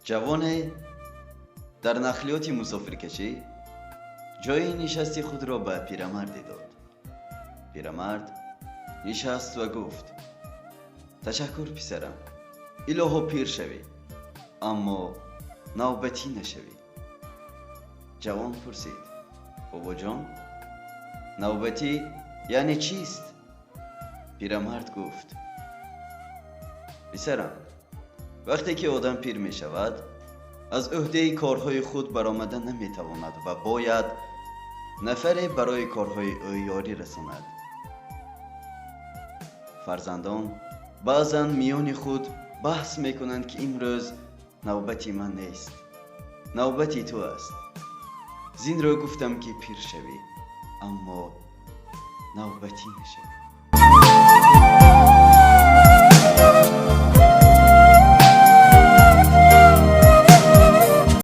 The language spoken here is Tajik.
Ҷавоне дар нақлиёти мусофиркашӣ ҷои нишасти худро ба пирамарде дод. Пирамард нишаст ва гуфт: «Ташаккур, писарам, илоҳо пир шавӣ, аммо навбатӣ нашавӣ». Ҷавон пурсид: «Бобоҷон, навбатӣ яъне чист?» Пирамард гуфт: «Писарам, вақте ки одам пир мешавад, аз ӯҳдаи корҳои худ баромада наметавонад ва бояд нафаре барои корҳои ӯ ёрӣ расонад». Фарзандон баъзан миёни худ баҳс мекунанд, ки имрӯз навбати ман нест, навбати ту аст. Зин рӯ гуфтам, ки пир шавӣ, аммо навбатӣ нашавӣ.